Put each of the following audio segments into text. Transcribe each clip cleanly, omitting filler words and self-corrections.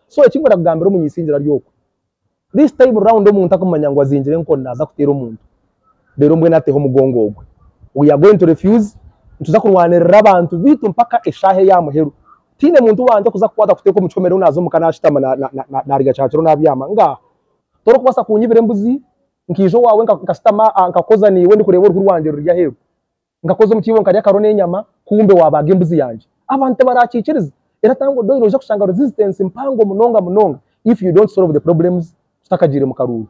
So eki ndikwenda kugambira omunyisingiro ari oku, this time round omuntu akumanya ngu azingire enkoni naaza kuteera omuntu reero mbwenu ateho omugongo ogwe. We are going to refuse, nituza kurwanirira abantu beitu mpaka eshaaha eya muheru. Tihaine muntu wangye okuza kukwata kuteeka omu kihome reero naaza omuka naashutama naarya kyakiro naabyama. Ngaaha! Torikubaasa kunyibira embuzi nkaija owaawe nkashutama nkakoza naiwe ndikureeba oruhu rwangye ruri aheeru. Nkakoza omu kiibo nkarya akaro n'enyama kumbe waabaaga embuzi yangye. Abantu tibarakiikiriza. Era Thank God noija kushanga resistance mpango munonga munonga if you don't solve the problems tutakagiire mu karuuru.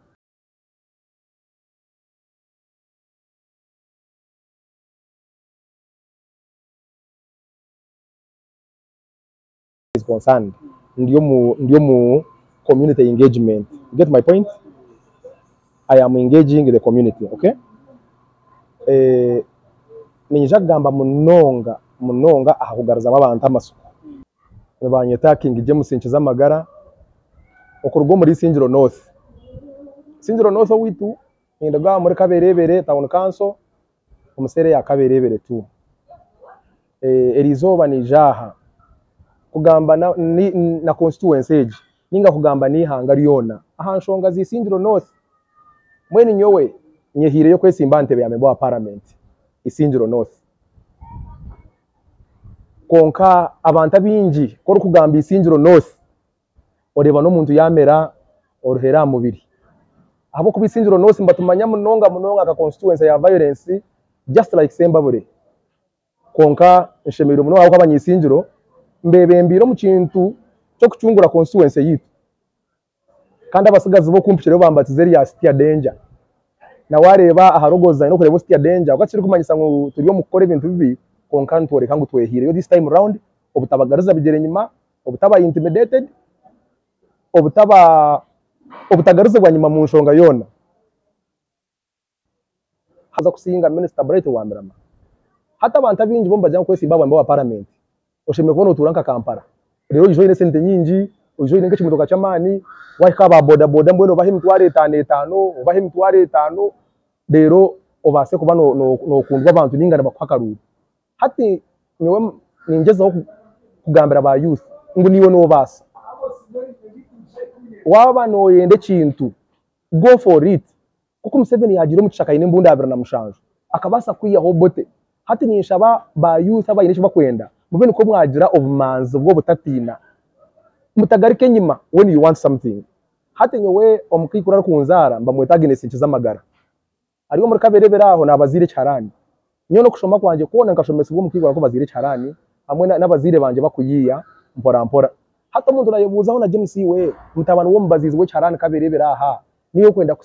Is concerned ndi omu ndi omu community engagement you get my point? I am engaging the community okay eh, ninyija kugamba munonga munonga aha kugaruzamu abantu amasiko. Nibanyeta King James Nkizamagara okuruga omuri Isingiro North. Isingiro North owaitu ninduga omuri Kaberebere Town Council omu seera eya Kaberebere tu. Eriizooba naija aha kugamba na constituency egi ninga kugamba n'eihanga ryona aha nshonga za Isingiro North. Mbwenu nyowe nyehaireyo kwesimba aha ntebe ya memba wa paramenti Isingiro North. Kwonka abantu abaingi ku orikugamba Isingiro North oreeba n'omuntu yaamera oruhere aha mubiri. Ahabw'okuba Isingiro North nibatumanya munonga munonga nka constituency ya violence just like Sembabule. Kwonka nshemereirwe munonga ahabw'okuba abanyaisingiro mbebembeire omu kintu ky'okucungura constituency yaitu. Kandi abatsigazi bo kumpikirayo bambatiza erya Sitya Danger. Na waareeba aha rogozi zangye n'okureeba Sitya Danger kwonka tikirikumanyisa ngu turi omu kukora ebintu bibi kwonka nitworeka ngu twehaireyo this time round obutabagaruza bigyere enyima, obutaba intimidated, obutaba obutagaruzibwa nyima mu nshonga yoona. Haza kusinga Minisita Bright Rwamirama. Hati abantu abaingi bo nibagira ngu kwesimba aha bwa Paramenti oshemereire kuba notuura nka Kampala reero oije oine esente nyingi, oije oine nk'ekimotoka ky'amaani, wahika aha ba boda boda mbwenu obahe emitwaro etaano etaano, obahe emitwaro etaano reero obaase kuba nokundwa abantu ninga nibakuha akaruuru. Hati nyowe ningyezaho kugambira ba youth ngu naiwe nobaasa. Waaba noyenda ekintu go for it. Nk'oku Museveni yaagiire omu kishaka aine embundu 27, akabaasa kwihaho Obote. Hati ninshaba ba youth abaine eki barikwenda mube nikwo mwagira obumanzi bw'obutatiina. Mutagaruka enyima when you want something. Hati nyowe omukaikuru arikunzaara nibamweta Agnes Nkizamagara. Ari omuri Kaberebere aho naabaziira ekiharani. Nyowe n'okushoma kwangye kwona nkashomesibwa omukaikuru arikubaziira ekiharani hamwe n'abazaire bangye bakuyiiya mpora mpora. Hati omuntu naayebuuzaho na James iwe mutabani w'omubaziizi w'ekiharani Kaberebere aha niiwe orikwenda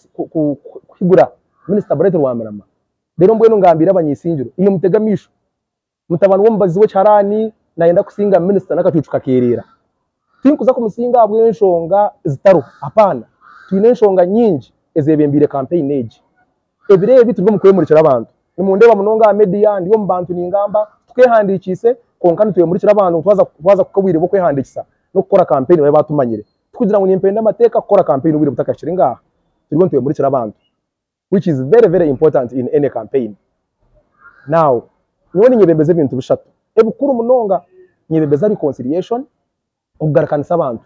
kuhigura Minisita Bright Rwamirama? Reero mbwenu ngambiire abanyaisingiro, imwe mutege amaisho. Mutabani w'omubazizi w'ekiharani naayenda kusinga minisita n'akacuucu kakeereera. Tinkuza kumusinga ahabw'enshonga zitariho, hapaana. Twine enshonga nyingi ezeebembeire kampeyini egi. Ebiro ebi turi omu kwemurikira abantu. Nimundeeba munonga aha media, ndi omu bantu ningamba, tukeehandiikiise kwonka nitwemurikira abantu ngu twaza twaza kuha obwire bw'okwehandiikisa n'okukora kampeyini babe baatumanyire. Tikugira ngu nimpenda amateeka kukora kampeyini obwire butakahikire, ngaaha. Turiyo nitwemurikira abantu. which is very very important in any campaign. Now nyowe ninyebembeza ebintu bishatu ebikuru munonga, ninyebembeza reconciliation, okugarukanisa abantu,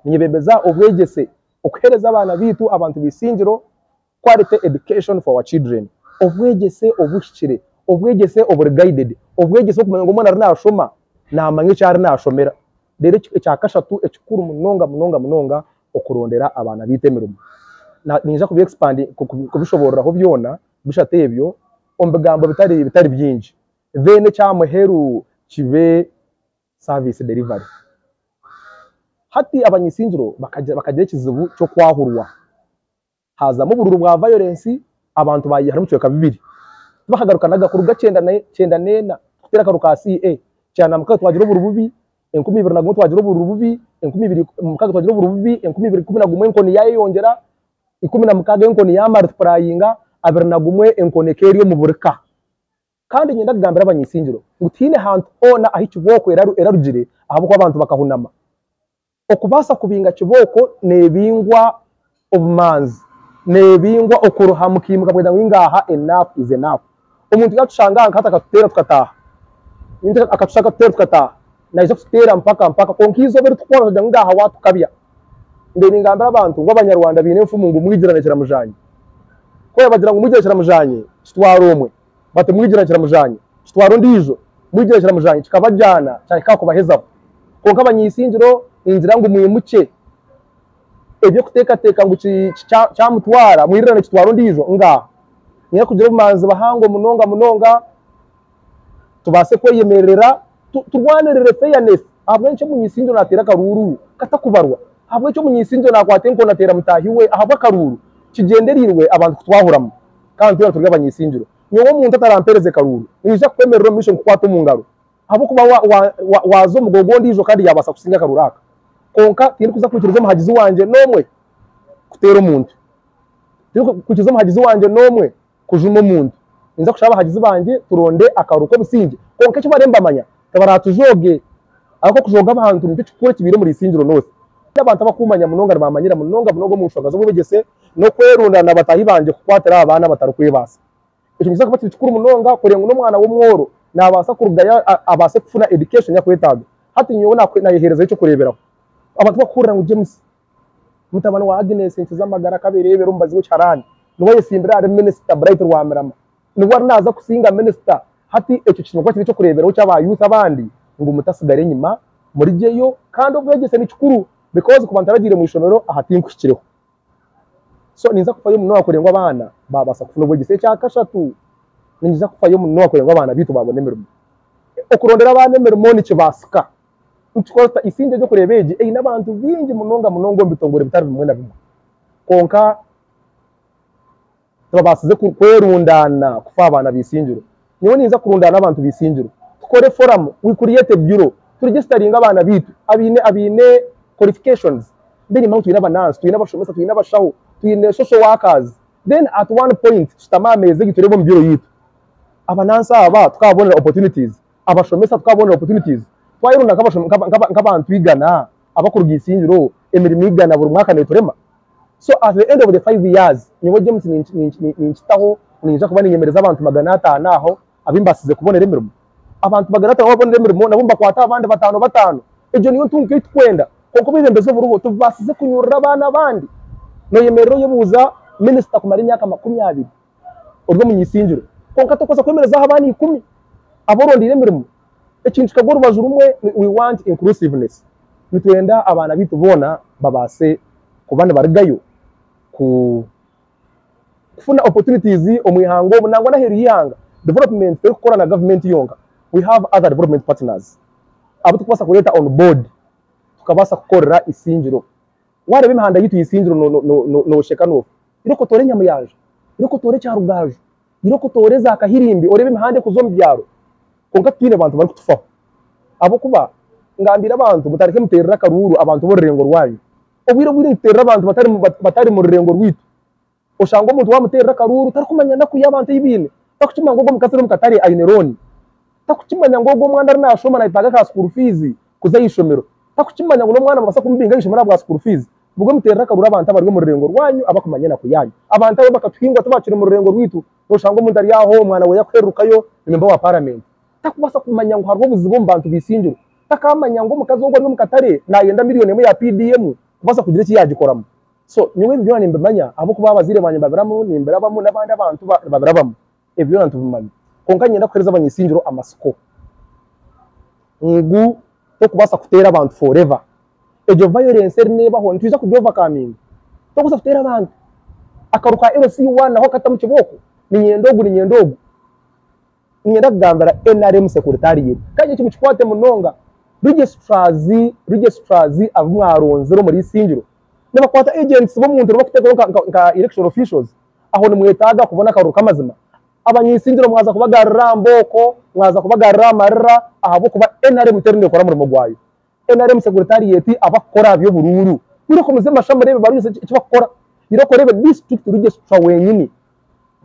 ninyebembeza obwegyese, okuhereza abaana baitu abantu b'eisingiro quality education for our children, obwegyese obuhikire, obwegyese oburi guided, obwegyese okumanya ngu omwana ari nashoma namanya eki ari nashomera. Reero ekyakashatu ekikuru munonga munonga munonga okurondera abaana baitu emirimo. Niinyija kubi expand kubishoboororaho byona bishatu ebyo omu bigambo bitari bitari bingi. Then eky'aha muheru kibe service delivery. Hati abany'isingiro bakagira ekizibu ky'okwahurwa. Haazamu obururu bwa violence abantu baayehara omu bicweka bibiri. Tibakagarukanaga kuruga kyenda n'ena kuteera akaru ka CA. 96 twagira oburu bubi, 2001 twagira obururu bubi, 2006 twagira oburu bubi, 2011 enkoni yaayeyongyera, 16 enkoni yaamaltipurayinga, 21 enkoni ekaba eri omu buri ka. Kandi niinyenda kugambira abanyaisingiro ngu tihaine hantu hoona ahu kibooko erarugire ahabw'okuba abantu bakahunama. Okubaasa kubinga kibooko neebingwa obumanzi, neebingwa okuruha mukaimuka mukagira ngu ngaaha enough is enough. Omuntu yaatushanga aha nka hati akatuteera tukataaha, akatushanga akatuteera tukataaha. Naija kututeera mpaka mpaka kwonka eizooba eritukora turagira ngu ngaaha waatukabya. Mbe ningambira abantu ngu Abanyarwanda baine enfumu ngu mwigirane kiramujanye. Ku bagira ngu mwigirane kiramujanye kitwara omwe, bati mwigirane kiramujanye kitwara ondiijo, mwigirane kiramujanye kikabajyana kyahika aha kubahezaho. Kwonka abanyaisingiro ningira ngu mwimukye eby'okuteekateeka ngu kyamutwara mwirirane kitwara ondiijo, ngaaha. Niinyenda kugira obumanzi buhango munonga munonga. Tubaase kweyemerera turwanirire fairness. Ahabw'enki omunyisingiro naateera akaruuru katakubarwa? Ahabw'enki omunyisingiro naakwata enkoni ateera mutaahi we ahabw'akaruuru? Kigyendereirwe abantu kutwahuramu kandi twena turi abanyisingiro. Nyowe omuntu atarampeereze karuuru, niinyija kukwemerera omu maisho nkukwate omu ngaro ahabw'okuba waaza omu mugogo gw'ondiijo kandi yaabaasa kusinga akaruuru aka. Kwonka tindikuza kwikiriza omuhagizi wangye n'omwe kuteera omuntu. Tindikukwikiriza omuhagizi wangye n'omwe kujuma omuntu. Ninza kushaba abahagizi bangye turonde akaruuru k'obusingye. Kwonka eki bariyo nibamanya tibaratujooge ahabw'okuba okujooga abantu nikyo kikuru ekibaire omuri Isingiro North. Abantu abakumanya munonga nibamanyira munonga munonga omu nshonga z'obwegyese n'okwerunda na bataahi bangye kukwatira aha baana abatarikwebaasa. Ekyo nikiza kuba kiri kikuru munonga kureeba ngu n'omwana w'omworo naabaasa kurugayo abaase kufuna education ei arikwetaaga. Hati nyowe naayeheerezayo eky'okureeberaho. Abantu bakuhurira ngu James Mutabani wa Agnes Nkizamagara Kabereebera omubazi w'ekiharani niwe ayesimbire ahari minisita Bright Rwamirama niwe ari naaza kusinga minisita. Hati ekyo kishemereire kuba kiri eky'okureeberaho ky'aba youth abandi ngu mutasigara enyima murigyeyo kandi obwegyese ni kikuru because kuba ntaragiire mu ishomero aha tinkuhikireho. So ninza kufayo munonga kureeba ngu abaana baabaasa kufuna obwegyese. Ekyakashatu ninza kufayo munonga kureeba ngu abaana baitu baabona emirimo. Okurondera abaana emirimo nikibaasika. Nitukora tuta? Isingye ery'okureeba egi eine abantu baingi munonga munonga omu bitongore bitari bimwe na bimwe. Kwonka tibabaasize kwerundaana kufa aha baana b'eisingiro. Nyowe ninza kurundaana abantu b'eisingiro tukore foramu, we create a bureau, turegisitaringe abaana baitu abaine abaine qualifications. Mbwenu nimanya ngu twine abanansi, twine abashomesa, twine abashaho, twine social workers. Then at one point tushutame aha meeza egi tureebe omu bureau yaitu. Abanansi aba tukababonera opportunities. Abashomesa tukababonera opportunities twayerunda nk'abantu igana abakuruga eisingiro emirimo igana buri mwaka neturema so at the end of the 5 years nyowe James ninkitaho ninyija kuba ninyemereza abantu 500 aho abu mbasize kubonera emirimo. Abantu 500 wababonera emirimo nabo nibakwata abandi batano batano egyo niyo ntunguka ei tukwenda kwonka obwebembezi oburiho tibubasize kunyurura abaana abandi. Noyemerera oyebuuza minisita kumara emyaka 20 ori omunyaisingiro kwonka tokubaasa kwemerezaho abaana 10 abu orondeire emirimo. Ekintu kikagwa orubaju rumwe, we want inclusiveness, nitwenda abaana baitu boona babaase kuba nibarugayo kufuna opportunities omu ihanga omu nangwa n'aheeru y'eihanga. Development terikukora na gavumenti yonka, we have other development partners abu turikubaasa kureeta on board tukabaasa kukorera eisingiro. Waareeba emihanda yaitu y'eisingiro noosheka noofa. Irooko otoore Nyamuyanja, irooko otoore Kyarugaju, irooko otoore za Kahirimbi oreebe emihanda erikuza omu byaro. Kwonka titwine bantu barikutufaho. Ahabw'okuba ngambiire abantu mutareke muteerere akaruuru abantu b'orurengo rwanyu. Obwire obwire nituteerera abantu batari mu rurengo rwaitu. Oshanga omuntu waamuteerera akaruuru tarikumanya naku y'abantu ei baine. Tarikukimanya ngu ogwo omukazi ari omu katare aine looni. Tarikukimanya ngu ogwo omwana ari naashoma naayetaaga ka school fees kuza aha ishomero. Tarikukimanya ngu n'omwana nibabaasa kumubinga aha ishomero ahabwa school fees. Mugwe muteerere akaruuru abantu abari omu rurengo rwanyu abakumanya enaku yaanyu. Abantu abo bakatuhingwa tibakiri mu rurengo rwaitu. Nooshanga omuntu ari aho omwana we yakuhererukayo ni memba wa paramenti. Tarikubaasa kumanya ngu hariho obuzibu omu bantu b'eisingiro. Takaamanya ngu omukazi ogwo ari omu katare naayenda miriyoni emwe ya PDM kubaasa kugira eki yaagikoramu. So nyowe ebi byona nimbimanya ahabw'okuba abazaire bangye nibabirabamu, nimbirabamu n'abandi abantu nibabirabamu. Ebi byona nitubimanya. Kwonka niinyenda kuheereza abanyaisingiro amatsiko ngu tokubaasa kuteera abantu forever. Egyo violence eri neebaho nitwija kugi overcominga. Tokubaasa kuteera abantu. Akaru ka LC1 naho katamu kibooko, niinyenda ogu, niinyenda ogu. Niinyenda kugambira nrm secretariat kandi eki mukikwate munonga, registrars, registrars abu mwaronzire omuri Isingiro nibakwata agents b'omuntu nibakuteekaho nka, nka, nka election officials, aho nimwetaaga kubona akaruru k'amazima. Abanyaisingiro mwaza kubagarurira aha mbooko, mwaza kubagarurira aha marira ahabw'okuba nrm teriyo neekora murimo gwayo. Nrm secretariat abakukora aha by'oburuuru, irooko muze Masha mureebe ba eki bakukora, irooko oreebe district registrar wenyini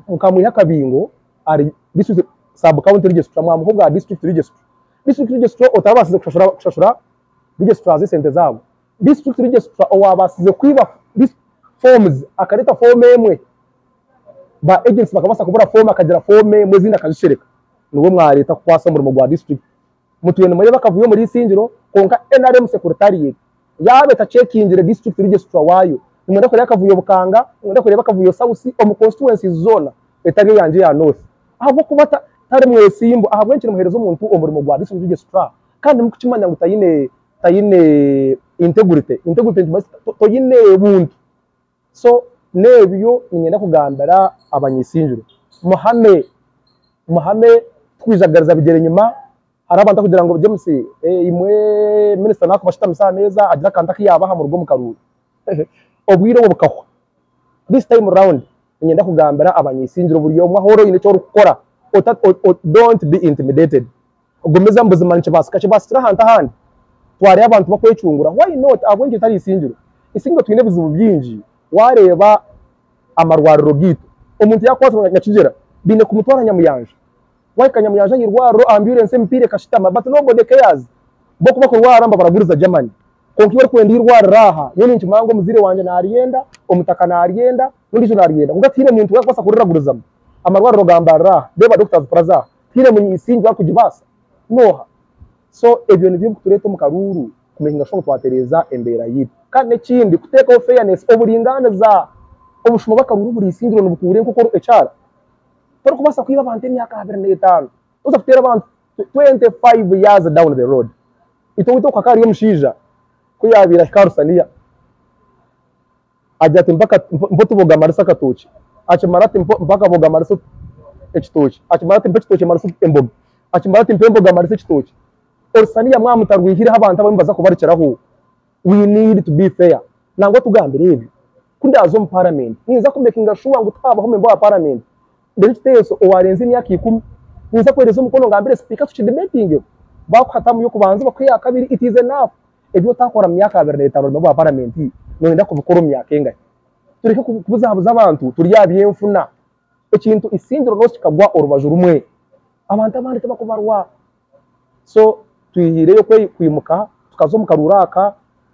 Mukamwiha akabingo ahari district sub county registrar mwamuha obwa district registrar. District registrar otarabasize kushashura kushashura registrars esente zaabo. District registrar owabasize kwiba forms akareta form emwe ba agents bakabasa kubura form akagira form emwe ezindi akazishereka niwe mwareta kukwasa omurimo gwa district. Mutwire nimureeba akavuyo omuri Isingiro kwonka nrm secretariat yaaba etakyekingire district registrar waayo. Nimwenda kureeba akavuyo Bukanga, nimwenda kureeba akavuyo South omu constituencies zoona etari eyangye eya North. Ahabw'okuba tari mwesimbu, ahabw'enki nimuheereza omuntu omurimo gwa district registrar kandi mukukimanya ngu taine taine integrity, integrity nikimanyisa toine buntu. So n'ebyo niinyenda kugambira abany'Isingiro, muhame, muhame tikwijagariza bigyere enyima, hariho abantu abarikugira ngu James imwe minisita naakubashutamisa aha meeza agire akantu aku yaabaha muruge omu karuuru. Obwire obwo bukahwa. This time round niinyenda kugambira abany'Isingiro buri omwe ahu ori oine eki orikukora, don't be intimidated. Gumizamu buzima nikibaasika. Kibaasikire ahantu ahandi. Twareeba abantu bakwecungura. Why not? Ahabw'enki ritari Isingiro? Isingiro twine ebizibu bingi. Waareeba amarwariro gaitu, omuntu yaakwatwa nyakigyera, baine kumutwara Nyamuyanja. Waahika Nyamuyanja aha irwariro, amburensi emipiira ekashutama but nobody cares. Bo ku bakurwara nibabaraguriza Germany. Kwonka iwe orikwenda eirwariro aha, nyowe ninkimanya ngu omuzaire wangye naaryenda, omutaka naaryenda, n'ondiijo naaryenda. Kwonka tihaine muntu orikubaasa kuriragurizamu. Amarwariro ga Mbarara aha, reeba Doctors Plaza aha. Tihaine munyisingi arikugibaasa n'oha? So ebyo nibyo ebikutureeta omu karuuru kumakinga sure ngu twatereeza embeera yaitu. Kandi n'ekindi kuteekaho fairness, oburingaaniza, obushuma bw'akaruuru buri isingiro nibukuura enkoko ekyara. Torikubaasa kwiba abantu emyaka 25, toza kuteera abantu 25 years down the road. Itwe owaitu okwo hakaba hariyo omushaija ku yaabaire ahika aha rusaniya, Agira ati, Mpa otuboga marise akatookye. Akimara ati, Mpa akaboga marise ekitookye. Akimara ati, Mpa ekitookye marise emboga. Akimara ati, Mpa emboga marise ekitookye. Orusaniya mwaba mutarwihireho abantu abamwe nibaza kubarukiraho. We need to be fair. Nangwa tugambire ebyo, ku ndaaze omu paramenti, ninza kumekinga shuwa ngu tihabaho memba wa paramenti ndeeta ekiteeso owaarenza emyaka ikumi. Ninza kuheereza omukono ngambire sipiika tukidibetingeho. Baakuha tamu y'okubanza bakuhe eya kabiri, it is enough. Ebi otaakora mu myaka 25 ori memba wa paramenti, nooyenda kubikora omu myaka engahi? Tureke kubuzabuza abantu turi aha by'enfuna. Ekintu Isingiro North kikagwa orubaju rumwe, abantu abandi tibakubarwa. So twihiireyo kwimuka tukaza omu karuuru aka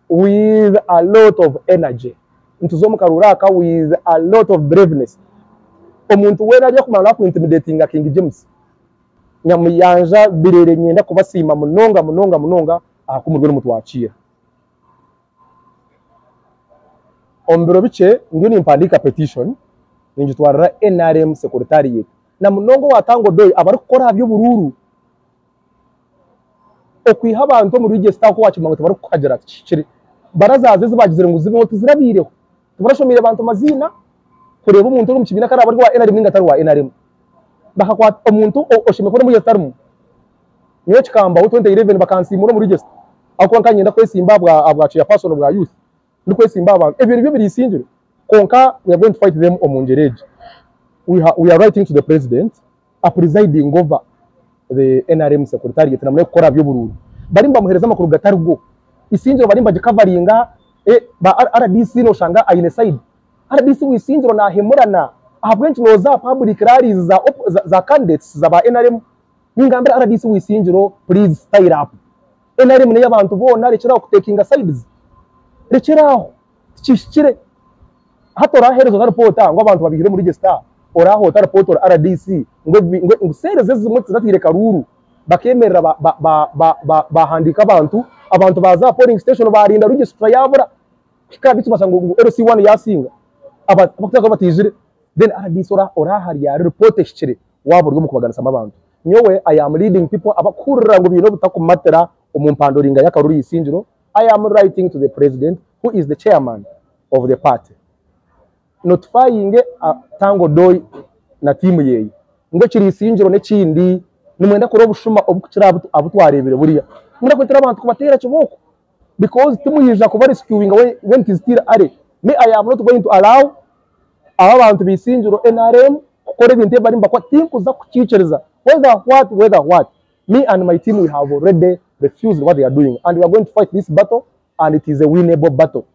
with a lot of energy. Nituza omu karuuru aka with a lot of braveness. Omuntu weena ari akumara naku intimidatinga King James, Nyamuyanja Birere niinyenda kubasiima munonga munonga munonga aha ku muriyo nimutwakiira. Omu biro bikye ndiyo nimpandiika petition ningitwarira nrm secretariat na munonga owa Tanga Odoi abarikukora aha by'oburuuru okwiha abantu omu register aho ku wakimanya ngu tibarikukuhagira tikihikire. Baraza ezi bagizire ngu zibeho tizirabaireho. Tibarashomeire bantu maziina kureeba omuntu ori omu kibiina ku araabe ari owa nrm ninga atari wa nrm. Bakakwata omuntu oshemereire kuba ori omu register tarimu. Nyowe kikambaho 2011 bakansiimura omu register ahabw'okuba nkaba niinyenda kwesimba aha bwa chairperson bwa youth ndikwesimba aha bantu. Ebyo nibyo biri Isingiro kwonka we are going to fight them omu ngyera egi. We we are writing to the president a presiding over the nrm secretariat na munonga kukora aha by'oburuuru. Barimu nibamuheereza amakuru gatari go. Isingiro barimu nibagikavaringa, ba rdc noshanga aine side. Rdc w'Isingiro naahemurana ahabw'enki nooza aha public rallies za za candidates za ba nrm. Ningambira rdc w'Isingiro please style up. Nrm n'ey'abantu boona rekyera aho kutekinga sides. Rekyera aho tikihikire. Hati oraheereza ota ripoota ngu abantu babaihire omu register? Oraha ota ripoota ori rdc ngu ngu cells ezimwe tizataire karuuru bakemerera bahandiika abantu, abantu baaza aha polling station baarinda registrar yaabura kuhika beitu bashanga ngu LC1 yaasinga abarikuteeka bataizire. Then rdc oraha ryari ripoota ehikire waaba ori omu kubaganisamu abantu. Nyowe I am leading people abakuhurira ngu baine obutakumatira omu mpandoringa y'akaruru Isingiro, I am writing to the president who is the chairman of the party notifying Tanga Odoi na tiimu yeye ngu ekiri Isingiro n'ekindi nimwenda kukora obushuma obukukira abu twareebire buriya. Nimwenda kureetera abantu kubateera kibooko because timwija kuba rescuinga when it is still early. Me I am not going to allow aba abantu ba Isingiro nrm kukora ebintu ebi barimu nibakora tinkuza kukiikiriza whether what whether what. Me and my team we have already refused what they are doing and we are going to fight this battle and it is a winnable battle.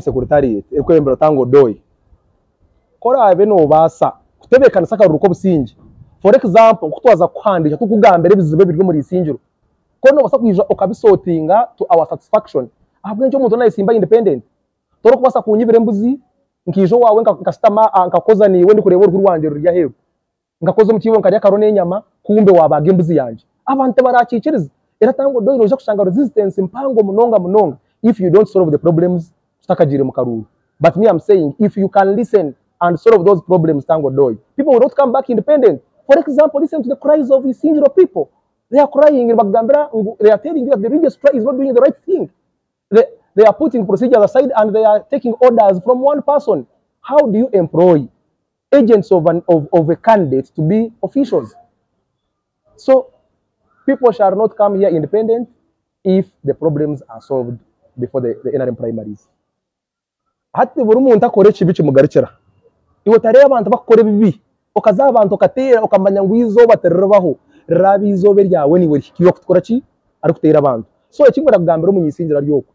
Secretariat erikwebembera Tanga Odoi, ku oraabe noobaasa kutebeekanisa akaruru k'obusingye, for example nk'oku twaza kukuhandiika turikukugambira ebizibu ebiri omuri Isingiro, ku noobaasa kwija okabisortinga to our satisfaction, ahabw'enki omuntu naayesimba independent? Torikubaasa kunyibira embuzi nkaija owaawe nkashutama nkakoza naiwe ndikureeba oruhu rwangye ruri aheeru. Nkakoza omu kiibo nkarya akaro n'enyama kumbe waabaaga embuzi yangye. Abantu tibarakiikiriza. Era Tanga Odoi noija kushanga resistance mpango munonga munonga if you don't solve the problems tutakagiire mu karuuru. But me am saying if you can listen and solve those problems Tanga Odoi, people will not come back independent. For example, listen to the cries of Isingiro people. They are crying nibakugambira ngu they are telling you that the registrar is not doing the right thing. They, they are putting procedures aside and they are taking orders from one person. How do you employ agents of, an, of, of a candidate to be officials? So people shall not come here independent if the problems are solved before the, the NRM primaries. Hati buri muntu akora ekibi kimugarukira. Iwe otareeba abantu bakukora ebibi, okaza aha bantu okateera okamanya ngu eizooba tiriribaho, riraba eizooba eryawe niiwe rihikire okutukora ki? Arikuteera abantu. So eki nkwenda kugambira omunyaisingyero ari okwe,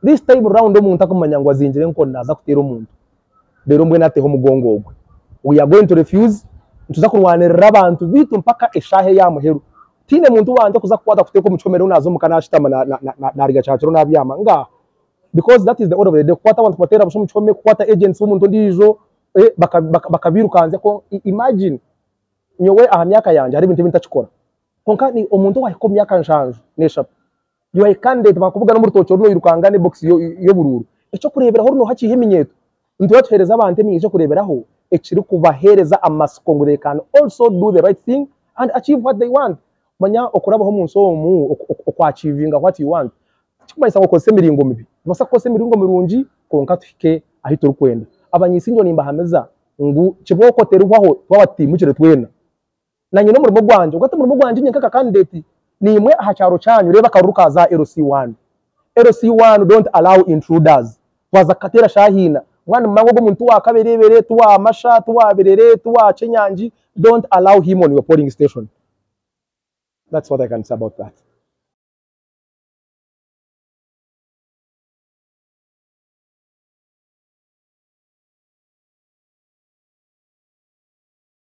this time round omuntu akumanya ngu azingire enkoni naaza kuteera omuntu, reero mbwenu ateho omugongo ogwe. We are going to refuse, nituza kurwanirira abantu beitu mpaka eshaaha eya muheru. Tihaine muntu wangye okuza kukwata kuteeka omu kihome reero naaza omuka naashutama naariga kyakiro naabyama. Ngaaha. Because that is the order of the day, kukwata abantu kubateera busha omu kihome, kukwata agents b'omuntu ondiijo eh, bakabirukanzya ko imagine nyowe aha myaka yangye hariho ebintu ebi ntakikora. Kwonka ni omuntu owahika omu myaka 73 you are a candidate bakubugana omu rutookye oru noirukanga n'ebokisi y'oburuuru. Eky'okureeberaho oru nooha kiiha eminyeeto. Nituba tuheereza abantu eminyeeto eky'okureeberaho ekirikubaheereza amatsiko ngu they can also do the right thing and achieve what they want. Manya okurabaho omu nsi omu oku achievinga what you want Tikirikumanyisa ngu okozese emiringo mibi. Nitubaasa kukozesa emiringo mirungi kwonka tuhike ahu turikwenda. Abanyaisingiro nimbahamiza ngu kibooko terihwaho twaba tutaimukire twena. Nanye n'omurimo gwangye, ogwo ti murimo gwangye nyenka nka candidate, naimwe aha kyaro kyanyu reeba akaruru kaaza aha LC one. LC one don't allow intruders. Twaza kukateera shaaha ina. Mwana nimumanya ngu ogwo muntu ti wa Kaberebere, ti wa Masha, ti wa Birere, ti wa Kyenyangi, don't allow him on your polling station. That's what I can say about that.